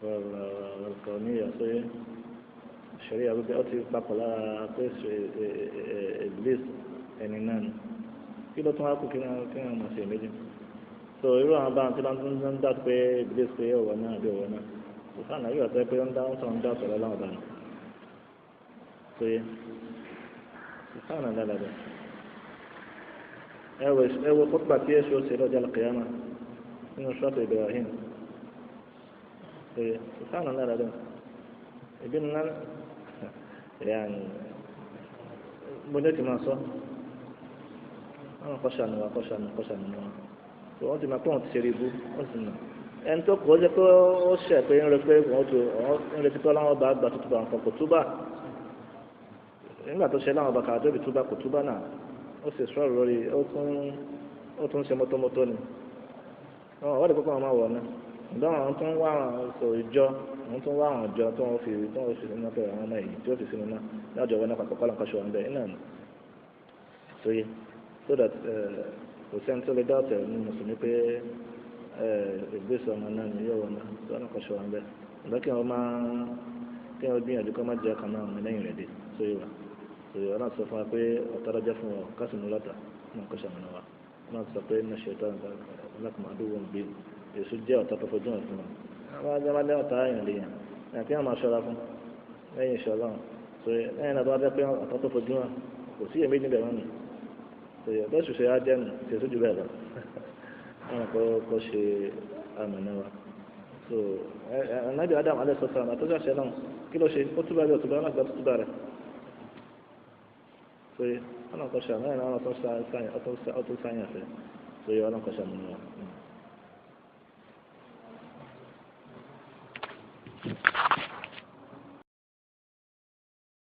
wal-kawniyya sóyè ṣẹ̀ríà gbogbo ó ti papọ̀ lára pé Iblis ẹni náà ni. Kí ló tún wá kú kí wọ́n máa ṣe méjì? So irú àwọn báwọn tí wọ́n tún ń dá pé Iblis pé ọ̀wọ́ náà àbí ọ̀wọ́ náà, sùfàànà yóò tẹ́ pé ń dá ń sọ̀rọ̀ ń dá sọ̀rọ̀ láwọn bá ní sóyè sùfàànà lálàbẹ̀. Ẹ wo kópa tí èso ṣe lọ́jọ́ àlùkìyámà nínú ṣọ́ọ̀tù Ibrahim. Sóyè sùfàànà lálàbẹ̀ ìbínú náà yàní mo ní ti máa sọ àwọn kọ́ṣàánú wa, kọ́ṣàánú kọ́ṣàánú wa. Tó wọ́n ti máa pé wọ́n ti ṣe rí ibú, wọ́n sì nà ẹni tó kọ́ jẹ́ pé ó ṣẹ̀ pé ń retí pé wọ́n tó ń retí pé ọlọ́wọ́n bá gbà tuntun àwọn kan kò túbà nígbà tó ṣe láwọn ọba kàrà tóbi túbà kò túbà náà, ó sì sọ̀rọ̀ lórí ó tún ṣe mọ́tòmọ́tò ni wọ́n lè kókó àwọn máa wọ̀ náà. Ǹdọ́ àwọn tó ń wá àwọn sọ ìjọ, àwọn tó ń wá àwọn ìjọ tó ń fi sínú pé àwọn ọmọ yìí tí ó fi sínú náà lájọ wọn náà papọ̀ kọ́ lọ́nkọ́ ṣe wọn bẹ́ẹ̀ iná nù sóye, so that kò sẹ́ni tó lè dá ọ̀tẹ̀ ní mùsùlùmí pé ìgbésẹ̀ ọmọ náà ni yóò wọ náà tó lọ́nkọ́ ṣe wọn bẹ́ẹ̀. Ǹdọ́ kí wọ́n máa kí wọ́n gbìyànjú kọ́ má jẹ́ kan náà ọmọ lẹ́yìn rẹ̀ dé sóye wa. Sóye wọn náà sọ fún wa pé ọ̀tá lọ́jọ́ fún wa kásìmù lọ́tà náà kọ́ ṣàmùnà wa. Wọn sọ pé ní ṣètò lakum aduwwun mubin, èso jẹ́ ọ̀tá tó fojú hàn fún wa. Àwọn ajá ọ̀tá èèyàn lè yàn àti àwọn máa ṣọ́ra fún lẹ́yìn ìṣọ́ ọlọ́run. So lẹ́yìn náà tó wá jẹ́ pé ọ̀tá tó fojú hàn kò sí èméjì bẹ̀rẹ̀ wọn nù. So bẹ́ẹ̀ ṣùṣe á jẹ́ nù ṣe sójú bẹ́ẹ̀ lọ wọn kò ṣe àmọ̀nà wa. So anabi Adam alẹ́ sọ sàn àtọ́jú àṣẹ náà kí ló ṣe? Ó túbà bí òtúbà náà gba túbà rẹ̀. So wọn kò ṣe àmọ́ ẹ̀ náà ọtún sáyàn fẹ́. So wọn kò ṣe àmọ̀nà wa.